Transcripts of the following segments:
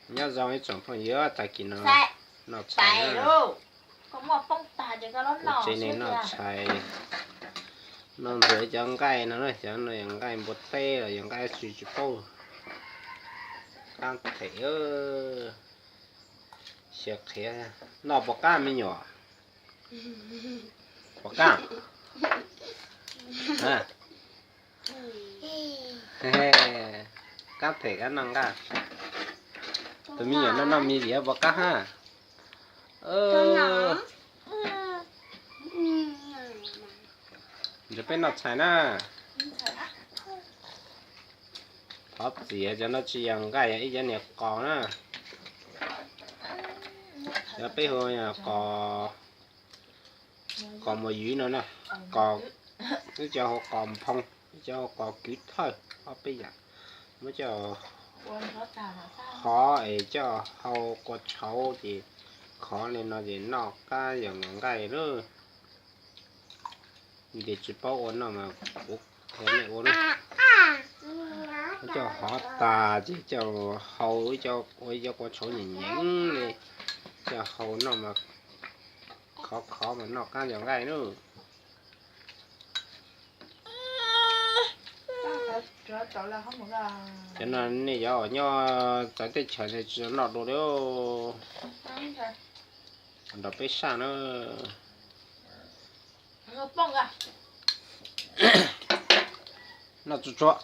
Nyob zoo ib tsoom phooj ywg, tag kis no noj tshais, kuv tsev neeg noj tshais, noj ntxiv cov nqaij no, cov no yog nqaij npua teb los yog nqaij tsi tsis paub, qab them, xyaw qhiav, noj puas qab me nyuam? Puas qab? Qab them qab noj nqaij. Tus me nyuam no noj me li puas qab hab? Nrog peb noj tshais na. Thov txim, cov no tsis yog nqaij, yog ib cov niag qos na. Cov peb hu qos, qos muas ywv no na, qos, ib cov hu qos nphoo, ib cov hu qos kwv thawj, ob peb yam. Muab coj hov es coj hau kua tshauv ces khov li no ces noj qab yog nqaij lawm. Ces tsis paub ua noj mas kuv qhia nej ua na. Muab coj hov tas ces coj hau ua ib co kua tshauv nyeem nyeem li, coj hau noj mas khov khov mas noj qab yog nqaij na. Cov no nej cov uas nyob txawv teb chaws no tsis tau noj dua li. Nrog peb saj na. Noj tsuag tsuag.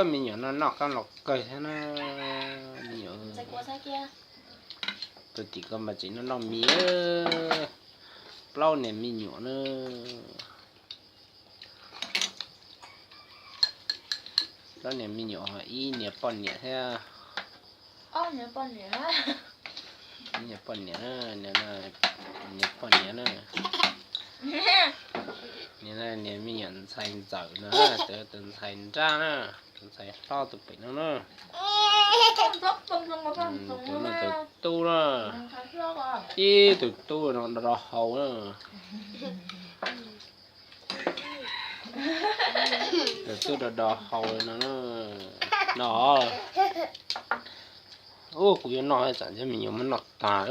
Me nyuam no noj qab los kawg thiab na. Me nyuam, tus tim ko mas tseem noj noj mis, plaub niag me nyuam na. Plaub niag me nyuam, ib niag poj niam thiab. Ib niag poj niam, niag poj niam na, niag poj niam na. Niag me nyuam ntxhais ntxawm no, tus ntxhais nrab na, tus ntxhais hlob tus pem no na. Tus no tus tub na, ib tug tub no rau hauv na. Tus tub rau hauv no. No, ub, kuv yuav noj tsam cov me nyuam muab noj tas.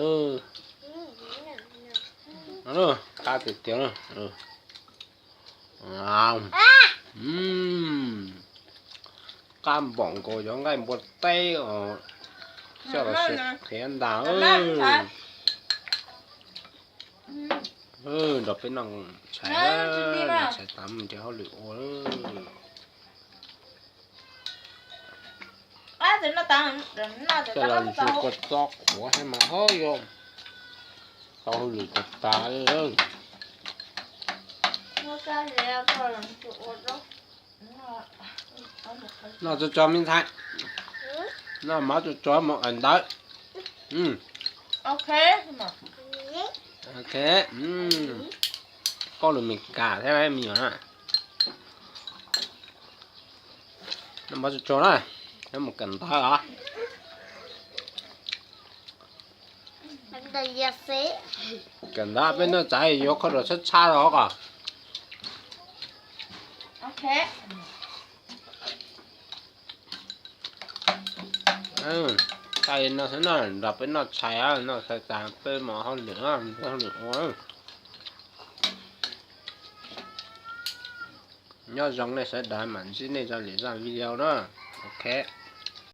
Qab tiag tiag. Qab npaum nkaus cov nqaij npua teb os. Coj los siav qhiav ntag. Nrog peb noj tshais, noj tshais tas mus nrhiav hauj lwm ua. Coj los ntxuag kua txob qhuav thiab mas ho yog tau hauj lwm tag tas li. Noj tsuag tsuag me ntxhais, noj mov tsuag tsuag mus kawm ntawv. Ok, koj lus Mes Kas thiab me nyuam na. Noj mov tsuag tsuag na, mus kawm ntawv os. Kawm ntawv peb noj tshais yuav khaub dua tshab tshab os. Tag li no xwb na, nrog peb noj tshais, noj tshais tas peb mus hauj lwm, hauj lwm ua. Nyob zoo nej sawv daws, mam ntsib nej rau lwm zaj video na. Ok.